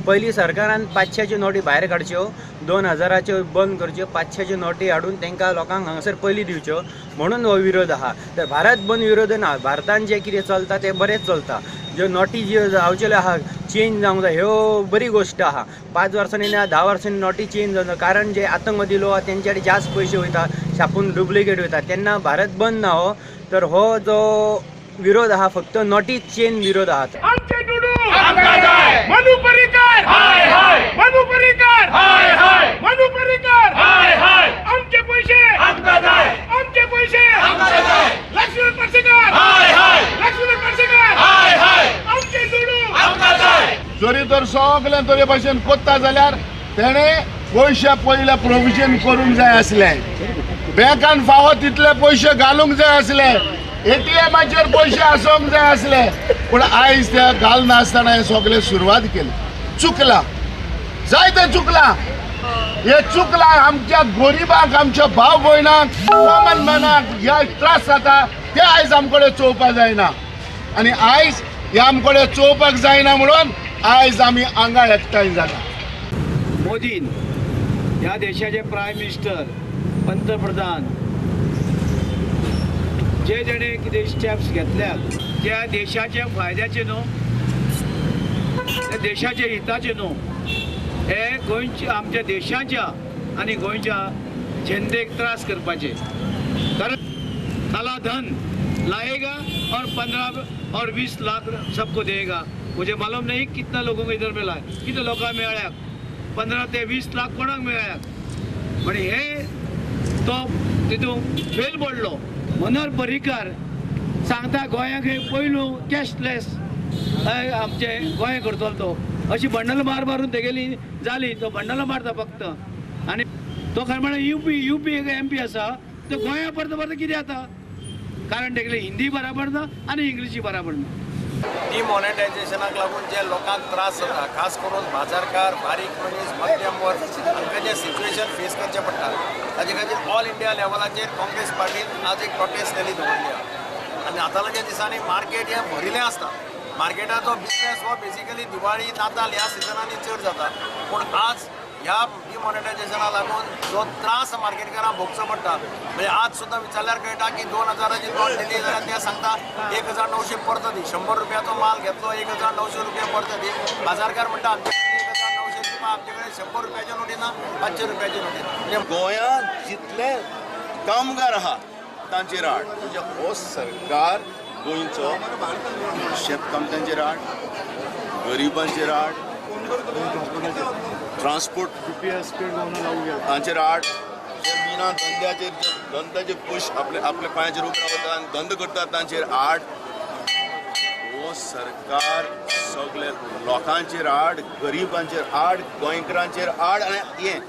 पयलीं सरकारान 500च्यो नोटी भायर काडच्यो, 2000च्यो बंद करच्यो, 500च्यो नोटी हाडून तांकां लोकांक हांगासर पयलीं दिवच्यो म्हणून हो विरोध आहा. तर भारत बंद विरोध ना, भारतान जें कितें चलता तें बरेंच चलता. ज्यो नोटी ज्यो जावचेल्यो आहा चेंज जावंक जाय, ह्यो बरी गोश्ट आहा. 5 वर्सांनी ना 10 वर्सांनी नोटी चेंज जावंक जाय, कारण जे आतंकवादी लोक आहा तेंच्या कडेन जास्त पयशे वयता, छापून डुप्लिकेट वयता. तेन्ना भारत बंद ना हो, तर हो जो विरोध आहा फक्त नोटी चेंज विरोध आहा. आमचे दुडू आमकां जाय. मनू पर्रीकार हाय हाय, मनू पर्रीकार हाय हाय, मनू पर्रीकार हाय हाय. आमचे पैसे आमकां जाय, आमचे पैसे आमकां जाय. लक्ष्मण पार्सेकर हाय हाय, लक्ष्मण पार्सेकर हाय हाय. आमचे दुडू आमकां जाय. जरी तर सगळें तरे भाशेन कोत्ता जाल्यार तेणें पयशे पयले प्रोविजन करूंक जाय आसलें, बँकान फावो तितले पयशे घालूंक जाय आसले, एटीएमाचेर पयशे आसूंक जाय आसले. पूण आयज ते घालनासतना हें सगळें सुरवात केली. चुकलां, जायतें चुकलां. हे चुकलां आमच्या गरिबांक, आमच्या भाव भयणांक, कॉमन मॅनाक ह्या त्रास जाता ते आयज आमकडे चोवपाक जायना. आनी आयज हे आमकडे चोवपाक जायना म्हणून आयज आमी हांगा एकठांय जाला. मोदीन ह्या देशाचे प्रायम मिनिस्टर, पंतप्रधान जे जेणे कितें स्टेप्स घेतल्यात त्या देशाच्या फायद्याचे न्हू, त्या देशाच्या हिताचे न्हू, हे गोंयच्या आमच्या देशाच्या आनी गोंयच्या जनतेक त्रास करपाचे. कारण काला धन लाएगा और 15 और 20 लाख सबको देगा. मुझे मालूम नहीं कितना लोगों को इधर मिला है, कितने लोकांक मेळ्ळ्यात, 15 ते 20 लाख कोणाक मेळ्ळ्यात. पण हे तो तितून फेल पडलो. मनोहर पर्रीकार सांगता गोंयाक हे पयलू कॅशलेस आमचे गोंय करतलो तो, अशी बंडलां मार मारून तेगेली जाली. तो बंडलां मारता फक्त. आनी तो खरें म्हळ्यार युपी एक एमपी आसा, तो गोंया परत परत कितें जाता, कारण तेगेली हिंदी बराबर ना आनी इंग्लिशी बराबर ना. डिमॉनेटायझेशनाक लागून जे लोकांक त्रास जाता, खास करून बाजारकार, बारीक मनीस, मध्यम वर्ग हांकां जें सिच्युएशन फेस करचें पडटा ताजे खातीर ऑल इंडिया लेवलाचेर काँग्रेस पार्टीन आज एक प्रोटेस्ट रॅली दवरली आहा. आनी नातालाच्या दिसांनी मार्केट हें भरिल्लें आसता. मार्केटाचो बिजनेस हो बेसिकली दिवाळी, नाताल ह्या सिजनांनी चड जाता. पूण आज ह्या डिमॉनेटायझेशना लागून जो त्रास मार्केटकारांक भोगचो पडटा, म्हणजे आज सुद्दां विचारल्यार कळटा की 2000ची नोट दिली जाल्यार ते सांगता 1900 परत दी. 100 रुपयाचो माल घेतलो 1900 रुपया परत दी. बाजारकार म्हणटा आमचे कडेन 1900 रुपया, आमचे कडेन 100 रुपयाच्यो नोटी ना, 500 रुपयाच्यो नोटी ना. म्हणजे गोंयांत जितले कामगार आहा तांचेर आड, म्हणजे हो सरकार गोंयचो शेतकामत्यांचेर आड, गरिबांचेर आड, ट्रान्सपोर्ट तांचेर आड, जे मिना धंद्याचेर धंद्याचे पयशे आपले आपल्या पांयाचेर उबे रावता आनी धंदो करतात तांचेर आड. हो सरकार सगळे लोकांचेर आड, गरिबांचेर आड, गोंयकारांचेर आड. आनी हें